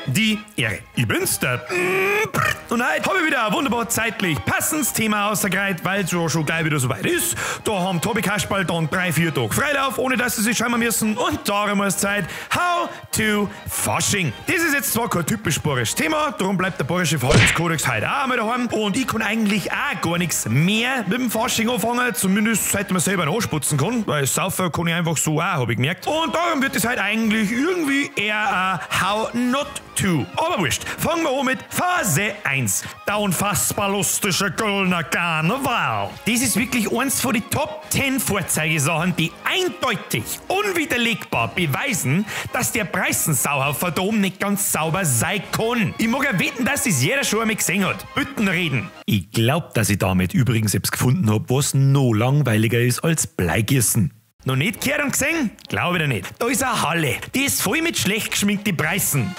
die Ehre. Ich bin's, der und heute habe ich wieder ein wunderbar zeitlich passendes Thema ausgereiht, weil es ja schon gleich wieder soweit ist. Da haben Tobi Kasperl dann 3-4 Tage Freilauf, ohne dass sie sich schämen müssen. Und darum ist Zeit How to Fasching. Das ist jetzt zwar kein typisch bayerisches Thema, darum bleibt der bayerische Verhaltenskodex heute auch einmal daheim. Und ich kann eigentlich auch gar nichts mehr mit dem Fasching anfangen, zumindest seit man selber nachsputzen kann, weil saufen kann ich einfach so auch, habe ich gemerkt. Und darum wird es halt eigentlich irgendwie eher ein How not to. Aber wurscht, fangen wir an mit Phase 1. Der unfassbar lustige Kölner Karneval. Das ist wirklich eins von den Top 10 Vorzeigesachen, die eindeutig, unwiderlegbar beweisen, dass der Preißensauhaufen da oben nicht ganz sauber sein kann. Ich mag ja wetten, dass das jeder schon einmal gesehen hat. Büttenreden. Ich glaub, dass ich damit übrigens etwas gefunden hab, was noch langweiliger ist als Bleigießen. Noch nicht gehört und gesehen? Glaub ich dir nicht. Da ist eine Halle, die ist voll mit schlecht geschminkten Preißen.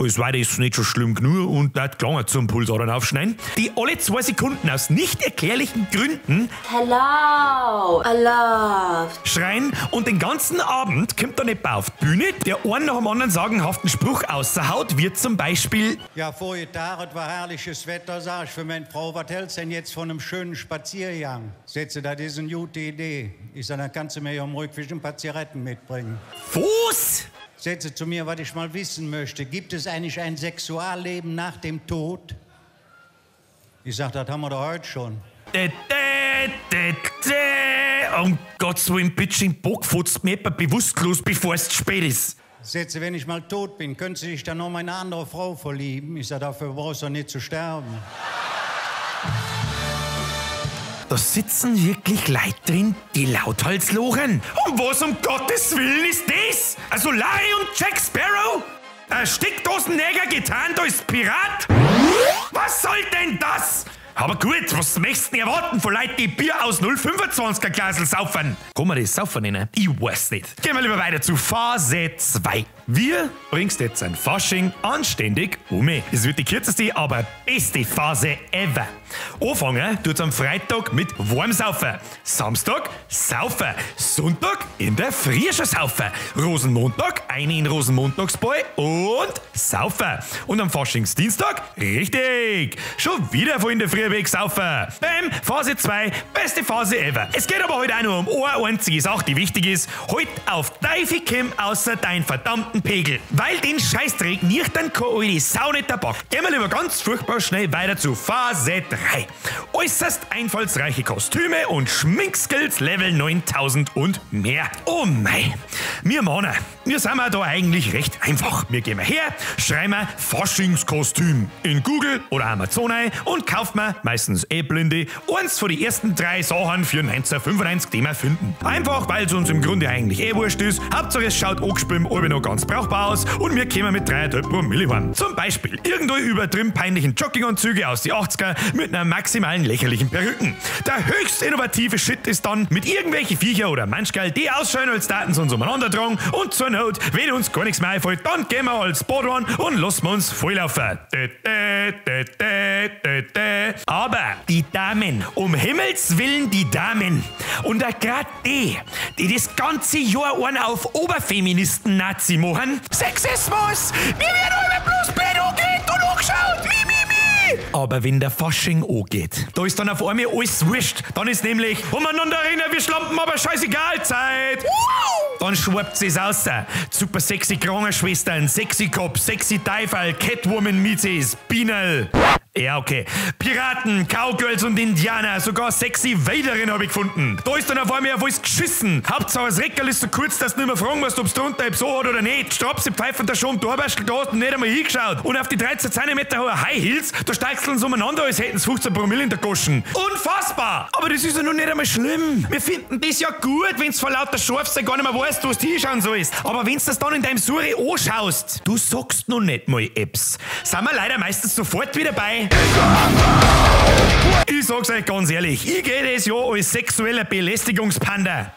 Als war das nicht schon schlimm genug und hat gelangt zum Pulsadern aufschneiden, die alle 2 Sekunden aus nicht erklärlichen Gründen Hello, I love schreien und den ganzen Abend kommt dann jemand auf die Bühne, der einen nach dem anderen sagenhaften Spruch außerhaut, wird zum Beispiel: Ja, vorige Tag, es war herrliches Wetter, sag ich für meine Frau, was hältst du denn jetzt von einem schönen Spaziergang? Setze, das ist eine gute Idee. Ich sag, dann kannst du mir ja am Rückweg ein paar Zigaretten mitbringen. Was? Setze zu mir, was ich mal wissen möchte. Gibt es eigentlich ein Sexualleben nach dem Tod? Ich sag, das haben wir doch heute schon. De, de, de, de. Um Gottes Willen, bitte schön, Bock futzt mir jemand bewusstlos, bevor es zu spät ist. Setze, wenn ich mal tot bin, könntest du dich dann noch mal in eine andere Frau verlieben? Ich sag, dafür brauchst du nicht zu sterben. Da sitzen wirklich Leute drin, die lauthals lachen. Und was um Gottes Willen ist das? Also Larry und Jack Sparrow? Ein Steckdosennäger getarnt als Pirat? Was soll denn das? Aber gut, was möchtest du denn erwarten von Leuten, die Bier aus 0,25er Glasl saufen? Kann man das saufen nennen? Ich weiß nicht. Gehen wir lieber weiter zu Phase 2. Wie bringst du jetzt ein Fasching anständig um? Es wird die kürzeste, aber beste Phase ever. Anfangen tut's am Freitag mit Warmsaufen. Samstag saufen. Sonntag in der Früh schon saufen. Rosenmontag eine in Rosenmontagsball und saufen. Und am Faschingsdienstag, richtig, schon wieder von in der Früh weg saufen. Bam, Phase 2, beste Phase ever. Es geht aber heute auch nur um eine einzige Sache, die wichtig ist. Halt auf Teufel komm außer dein verdammten Pegel. Weil den Scheißdreck nüchtern kann alte Sau nicht der Bock. Gehen wir lieber ganz furchtbar schnell weiter zu Phase 3. Äußerst einfallsreiche Kostüme und Schminkskills Level 9000 und mehr. Oh mei, wir Männer, wir sind da eigentlich recht einfach. Wir gehen her, schreiben Faschingskostüm in Google oder Amazon ein und kaufen wir, meistens eh blinde, eins von den ersten 3 Sachen für 1995, die wir finden. Einfach, weil's uns im Grunde eigentlich eh wurscht ist. Hauptsache es schaut angespielt alle noch ganz brauchbar aus und wir kommen mit 3,5 Promille heim. Zum Beispiel irgendwo übertrieben peinlichen Jogginganzüge aus die 80er mit einer maximalen lächerlichen Perücken. Der höchst innovative Shit ist dann mit irgendwelchen Viecher oder Manschgall, die ausschauen, als Daten sie uns umeinander tragen und zur Not, wenn uns gar nichts mehr einfällt, dann gehen wir als Badwan und lassen wir uns volllaufen. Dä, dä, dä, dä, dä, dä. Aber die Damen, um Himmels Willen die Damen und auch grad die, die das ganze Jahr einen auf Oberfeministen-Nazi machen. Sexismus! Wir werden alle bloß blöd angeredet und angeschaut! Mi, mi, mi! Aber wenn der Fasching angeht, da ist dann auf einmal alles wurscht. Dann ist nämlich umeinander rennen, wir schlampen, aber scheißegal, Zeit! Wow. Dann schwappt es raus. Super sexy Krankenschwestern, sexy Cop, sexy Teufel, Catwoman Miezis, Bienel. Ja, okay. Piraten, Cowgirls und Indianer, sogar sexy Vaderin hab ich gefunden. Da ist dann auf einmal auf alles geschissen. Hauptsache das Reckerl ist so kurz, dass du nicht mehr fragen musst, ob's drunter etwas hat oder nicht. Strapse pfeifen da schon, da hast du nicht einmal hingeschaut. Und auf die 13 Zentimeter hohe High Heels, da steigst sie umeinander, als hätten's 15 Promille in der Goschen. Unfassbar! Aber das ist ja noch nicht einmal schlimm. Wir finden das ja gut, wenn's vor lauter Scharfsein gar nicht mehr weißt, wo du hinschauen sollst. Aber wenn's das dann in deinem Suri anschaust, du sagst noch nicht mal Apps. Sind wir leider meistens sofort wieder bei. Ich sag's euch ganz ehrlich, ich geh das Jahr als sexueller Belästigungspanda.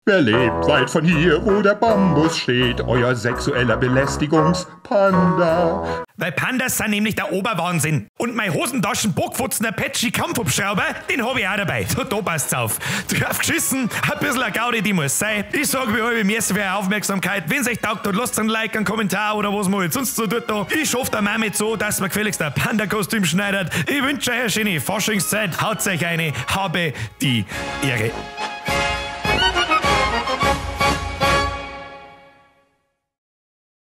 Wer lebt weit von hier, wo der Bambus steht? Euer sexueller Belästigungspanda. Weil Pandas sind nämlich der Oberwahnsinn. Und mein Hosentaschen-Bockfutzen Apache Kampfhubschrauber, den hab ich auch dabei. Da passt's auf. Drauf geschissen, ein bisschen eine Gaudi, die muss sein. Ich sag wie alle, merci für eure Aufmerksamkeit. Wenn's euch taugt, dann lasst ein Like, einen Kommentar oder was man halt sonst so tut da. Ich schaff der Mami so, dass man gefälligst ein Panda-Kostüm schneidert. Ich wünsche euch eine schöne Faschingszeit. Haut euch eine, habe die Ehre.